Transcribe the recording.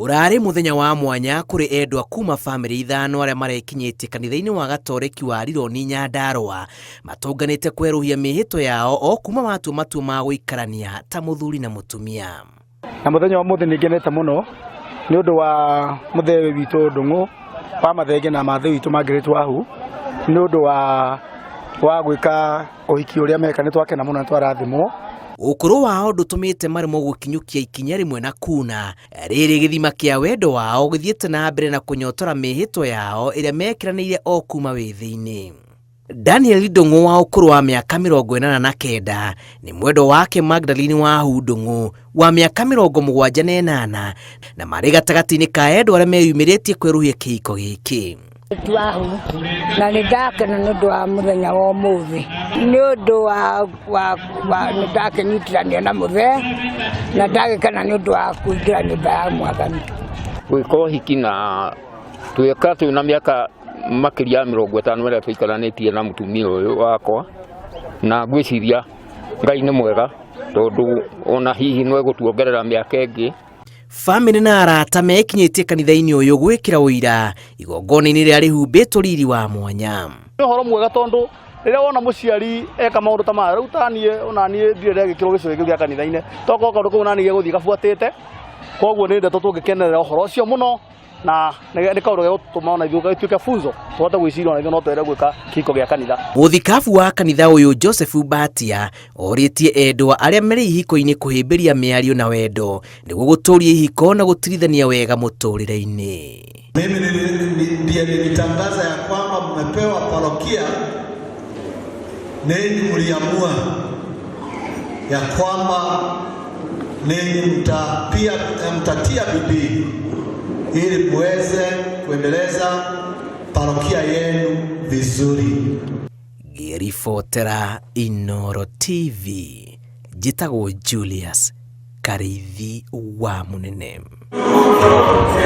Ũrarĩ mũthenya wa mwanya kũrĩ endwa kuma bamĩrĩ ithano arĩa marekinyĩtie kanitha-inĩ wa Gatoreki wa Rironi Nyandarua matũnganĩte kwerũhia mĩhĩto yao o kuma matua matua ma gũikarania ta mũthuri na mũtumia. Na mũthenya wa mũthĩ nĩ ngenete mũno nĩ ũndũ wa mũthee witũ Ndung'u wa Mathenge na mathĩ witũ Margaret Wahu nĩ ũndũ wa gwĩka ũhiki ũrĩa meka, nĩ twakena mũno, nĩ twarathimwo. Ũkũrũ wao ndũtũmĩte maremwo gũkinyũkia ikinya rĩmwe na kuna rĩrĩ gĩthima kĩa wendo wao gĩthiĩte na mbere na kũnyotora mĩhĩtwa yao ĩrĩa mekĩranĩire o kuma wĩthĩ-inĩ. Daniel Ndung'u wa ũkũrũ wa mĩaka 89 nĩ mwendwa wake Magdalene Wahu Ndung'u wa mĩaka 78 na marĩ gatagatĩ-inĩ ka endwa arĩa meyumĩrĩtie kwerũhia kĩhiko gĩkĩ. Wahu na nĩ ndakena nĩ ũndũ wa mũthenya wa ũmũthĩ, nĩ ũndũ wa nĩ ndakĩnyitithania na mũthee na ndagĩkena nĩ ũndũ wa kũingĩra nyũmba ya Mwathani. Gwĩka ũhiki na twĩka twĩna mĩaka makĩria ya 50 ĩrĩa tũikaranĩtie na mũtumia ũyũ wakwa, na ngwĩciria Ngai nĩ mwega tondũ ona hihi no egũtuongerera mĩaka ĩngĩ. Bamĩrĩ na arata mekinyĩtie kanitha-inĩ ũyũ gwĩkĩra ũira igongona-inĩ rĩrĩa rĩhumbĩtwo riri wa mwanya. Nĩ ũhoro mwega tondũ rĩrĩa wona mũciari eka maũndũ ta maya, rĩu ta niĩ ona niĩ ndirĩ ndegĩkĩrwo gĩcũrĩ kĩu gĩa kanitha-inĩ, tokorwo kaũndũ kau nani gegũthiĩ gabuatĩte, koguo nĩ ndeto tũngĩkenerera ũhoro ũcio mũno, na nĩ kaũndũ gegũtũma ona ithuĩ gĩtuĩke funzo tũhote gwĩciria ona ithuĩ no twende gwĩka kĩhiko gĩa kanitha. Mũthikabu wa kanitha ũyũ Joseph Mbatia orĩtie endwa arĩa marĩ ihiko-inĩ kũhĩmbĩria mĩario na wendo nĩguo gũtũria ihiko na gũtirithania wega mũtũrĩre-inĩ. Mimi ndiye nilitangaza ya kwamba mmepewa parokia, ninyi mliamua ya kwamba ninyi mtatia bidii ili muweze kuendeleza parokia yenu vizuri. Ngĩribotera Inooro TV, njĩtagwo Julius Karĩithi wa Mũnene.